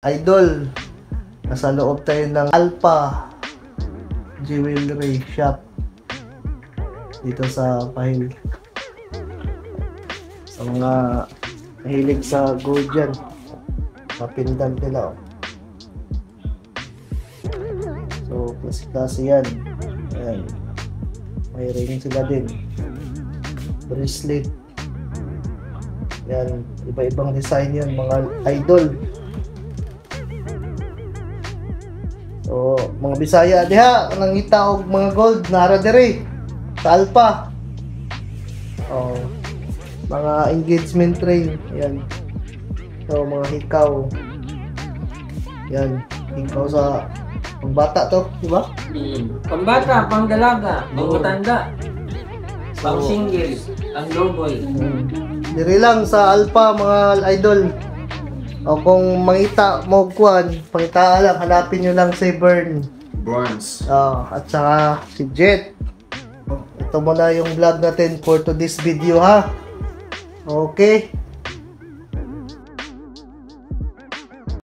Idol, nasa loob tayo ng Alpha Jewelry Shop dito sa Pahil. Sa mga mahilig sa gold dyan, mapindal nila, oh. So, klase-klase yan. Ayan. May ring sila din. Bracelet. Yan. Iba-ibang design yan, mga idol. So, mga Bisaya diha, nangita og mga gold nara diri sa Alpha. Oh, mga engagement ring, yan. So, mga hikaw. Yan, hikaw sa pangbata to, di ba? Pambata, pangdalaga, pangmatanda, pang single, ang loboy. Diri lang sa Alpha, mga idol. O kung mangita mo kuan, pangita lang, hanapin nyo lang si Bern. Bronze. Oh, at saka si Jet. Ito muna yung vlog natin for today's video, ha. Okay.